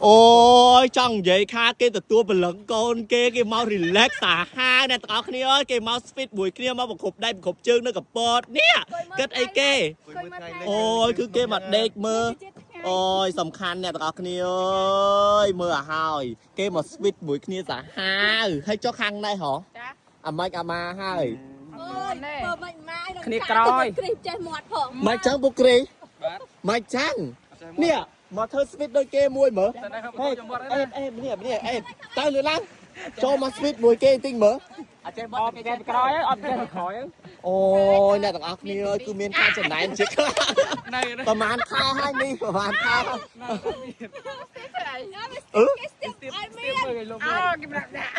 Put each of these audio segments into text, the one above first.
អូយចង់និយាយថាគេទទួលព្រលឹងកូនគេគេមក relax សាហាវអ្នកទាំងអស់គ្នាអើយគេមក sweet មួយគ្នាមកប្រគប់ដៃប្រគប់ជើងនៅកពតនេះគិតអីគេអូយគឺគេមកដេកមើលអូយសំខាន់អ្នកទាំងអស់គ្នាអើយមើលឲ្យហើយគេមក sweet មួយគ្នាសាហាវហើយចុះខាងនេះហ៎ ចា អាម៉េចអាម៉ាហើយ អូយបើមិនម៉ាយ គ្នាក្រោយ គ្រីចេះមាត់ផង មិនចឹងពុកគ្រី បាទ មិនចឹងនេះមកធ្វើ sweet ដូចគេមួយមើល តែនេះ ហេអេអេនេះនេះអេទៅលឿនឡើងចូលមក sweet មួយគេបន្តិចមើល អត់ចេះប អ ត់ ត់ចេះក្រោយអត់ចេះក្រោយ អូយអ្នកទាំងអស់គ្នាអើយគឺមានការចំណែនជាខ្លាំង នៅ ប្រហែលខែហើយនេះប្រហែលខែហើយអឺ គេស្ទាបឲ្យមាន មើលឲ្យលោក អើគេប្រាប់ដាក់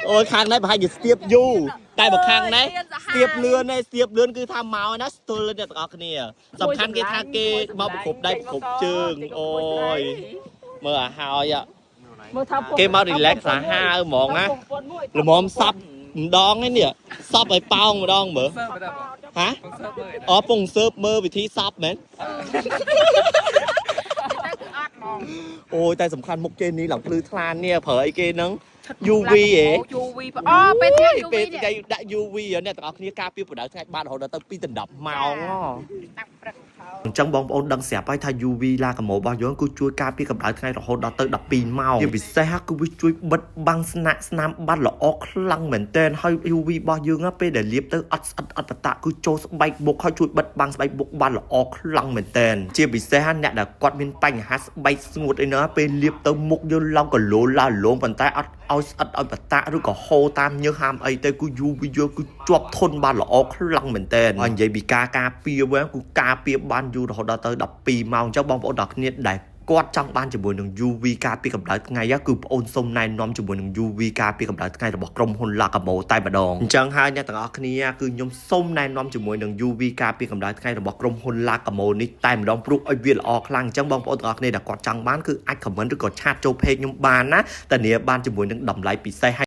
អូយខាងនេះប្រហែលជាស្ទាបយូរតែបើខាងនេះស្ទាបលឿនឯងស្ទាបលឿនគឺថាមកណាស្ទល់អ្នកទាំងអស់គ្នាសំខាន់គេថាគេមកប្រគប់ដៃប្រគប់ជើងអូយមើលឲ្យហើយ មើលថា គេមក relax សាហាវហ្មងណាល្មមសប់ម្ដងឯនេះសប់ឲ្យប៉ោងម្ដងមើល សើបដែរបង ហ៎ បងសើបមើល អូពងសើបមើលវិធីសប់មែន តែគឺអត់ហ្មង អូយតែសំខាន់មុខគេនេះឡើងភ្លឺថ្លានេះប្រើអីគេហ្នឹង UV ហ៎ UV អូពេលថ្ងៃ UV ពេល នេះ ថ្ងៃដាក់ UV អ្នកទាំងអស់គ្នាការពារប្រដៅថ្ងៃបានរហូតដល់ទៅ2ដល់10ម៉ោងហ៎ តាំងព្រឹក អញ្ចឹងបងប្អូនដឹងស្រាប់ហើយថា UV ឡាកាម៉ូរបស់យើងគឺជួយការពារកម្ដៅថ្ងៃរហូតដល់ទៅ12ម៉ោងជាពិសេសគឺវាជួយបិទបាំងស្នាក់ស្នាមបាត់ល្អខ្លាំងមែនទែនហើយ UV របស់យើងពេលដែលលាបទៅអត់ស្អិតអត់បតាក់គឺចូលស្បែកមុខហើយជួយបិទបាំងស្បែកមុខបានល្អខ្លាំងមែនទែនជាពិសេសអ្នកដែលគាត់មានបញ្ហាស្បែកស្ងួតអីណាពេលលាបទៅមុខយើងឡើងកឡូឡាលងប៉ុន្តែអត់ឲ្យស្អិតឲ្យបតាក់ឬក៏ហូរតាមញើសហាមអីទៅគឺ UV យើងគឺជាប់ធន់បានល្អខ្លាំងមែនទែនហើយនិយាយពីការការពារវិញគឺការពារបានយូររហូតដល់ទៅ12ម៉ោងអញ្ចឹងបងប្អូនទាំងគ្នាដែលគាត់ចង់បានជាមួយនឹង UV ការពារកម្ដៅថ្ងៃគឺបងអូនសូមណែនាំជាមួយនឹង UV ការពារកម្ដៅថ្ងៃរបស់ក្រុមហ៊ុន Lacamo តែម្ដងអញ្ចឹងហើយអ្នកទាំងអស់គ្នាគឺខ្ញុំសូមណែនាំជាមួយនឹង UV ការពារកម្ដៅថ្ងៃរបស់ក្រុមហ៊ុន Lacamo នេះតែម្ដងព្រោះឲ្យវាល្អខ្លាំងអញ្ចឹងបងប្អូនទាំងអស់គ្នាដែលគាត់ចង់បានគឺអាច comment ឬក៏chat ចូល page ខ្ញុំបានណាធានាបានជាមួយនឹងតម្លៃពិសេស។